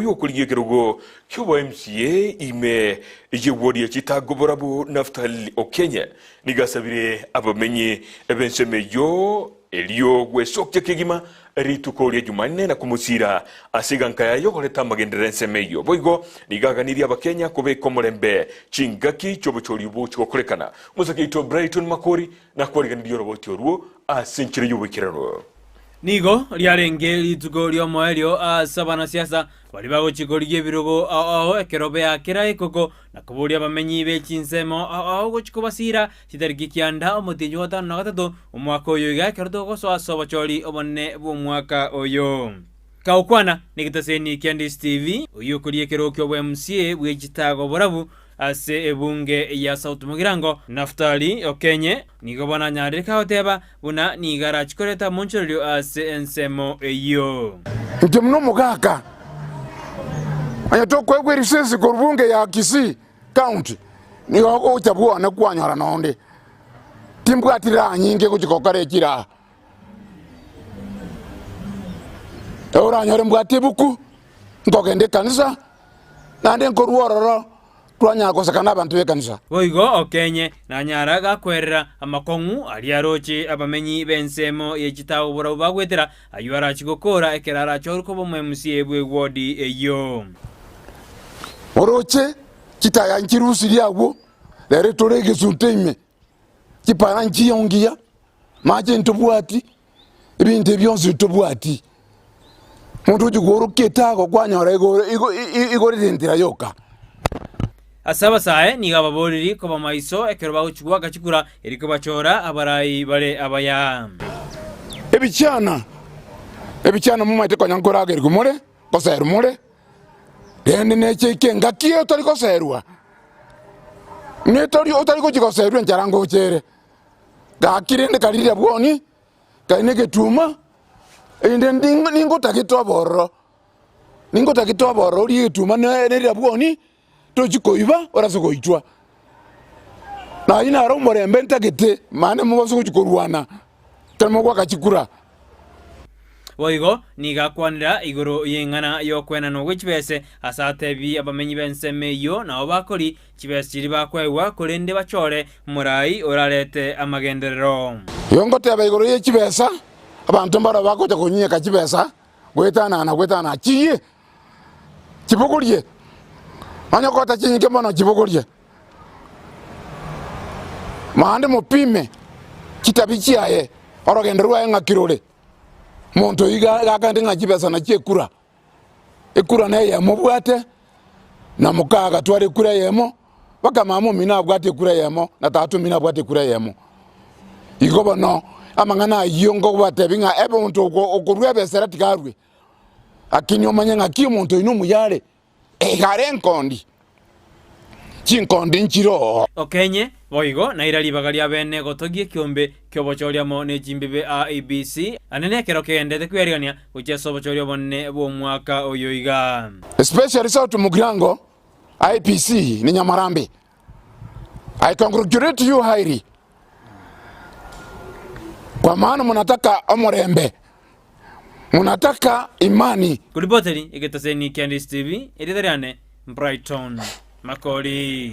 Oyo okorigia ekerogo ki'obo MCA ime y'ewodi ya Chitango Borabu Naftali Okenye nigo asabire abamenyi b'ensemo eyio erio gwesokia kegima rituko ria Jumanne na komosiira ase eganka yaye ogoreta amagenderero ensemo eyio. Boigo nigo aganirie Abakenya kobeka omorembe chingaki chi'obochori obo chigokorekana. Omosake oito Brighton Makori nakwariganirie oroboti orwo ase enchera y'oboikeranu. Nigo riarenge rituko ri'omoerio ase abanasiasa baria bagochia korigia ebirogo ao ao ekero beakera ekoko na koboria abamenyi be chinsemo ao ao gochia kobasiira chitariki kianda omotienyi o gatano na gatato omwaka oyo iga ekero togosoa ase obochori obonene bw'omwaka oyo. Kagokwana negetaseni kia Ndisi TV, oyio okoria ekerogo ki'obo MCA bwe chitago borabu ase ebunge ya South Mugirango, Naftali Okenye, nigo bono anyarire kagoteba buna nigo arachi koreta omonchorerio ase ensemo eyio. Inche buna omogaka, onye tokoegwa erisesi korwa bunge ya Kisii County, nigo ogocha bwane kwanyora nonde. Timbwati raha nyinge gochia gokora echiraha. Oranyore mbwate ebuku, nkogenda ekanisa, naende nkorwa ororo twanyara goseka na abanto b'ekanisa. Boigo okenye nanyara gakwerera amakong'u aria aroche abamenyi b'ensemo ye chitaabu barabwo bagwetera, ayio arachie gokoora ekero arachorwe koba omoMCA bw'ewodi eyio. Oroche chitaya nchirusirie agwo, rero tore egesunte ime, chipara nchiyo ngiya, mache ntobwati, ebinto ebi bionsi ntobwati. Omonto ogochia koorokia etago kwanyora igo igo igorire entira yoka. Ase abasae nigo ababoriri koba maiso ekero bagochia goaka chikura erio kobachora abarai bare abaya. Ebichana, ebichana momaete konya nkoragerigwa more, ngoserwa more, rende neche ike engaki otari goserwa, netori otari gochia goserwa enchara ngocha ere. Gaki rende kariria bwoni, kari negetuma, erinde ningotagete obororo, ningotagete obororo orie egetuma ne nerabwoni, tochi koiba orase goitwa. Na ayio naro omorembe ntagete, mani mobase gochia korwana, ekero mogoaka chikura. Boigo nigo akwanera igoro y'eng'ana y'okwenanwa gwe chibese, ase atebi abamenyi b'ensemo eyio nabo bakori chibese chiria bakoegwa, korende bachore omorai orarete amagenderero. Igo ngoteba igoro ye chibesa, abanto mbaro bagocha konyinyeka chibesa goetanana na goetanana, chiyie, chibogorie, onye kota chinyinge mono chibogorie. Naende mopime chitabi chiaye, orogendo rwaye ng'aki rore. Omonto oyio iga gakande ng'a chibesa nachio ekura, ekura na eyemo obwate, na moka agatwara ekura eyemo, mpaka mama omino abwate ekura eyemo, na tata omino abwate ekura eyemo. Igo bono, amang'ana ayio nkobatebia ng'a omonto okorua ebesa tiga arue, lakini omanye ng'aki omonto oyio nomuya are. Iga are enkondi, chinkondi nchire oo. Okenye, boigo naira ribaga ria bene gotogia ekiombe ki'obochori amo ne chimbibe IEBC, anene ekero kegendete kwearigania gochia ase obochori obonene bw'omwaka oyo iga. Especially South Mugirango IEBC ni Nyamarambe. I congratulate you highly kwa maana munataka omorembe. Munataka imani. Koripoteri egetaseni kia Ndisi TV, erieta riane Brighton Makori.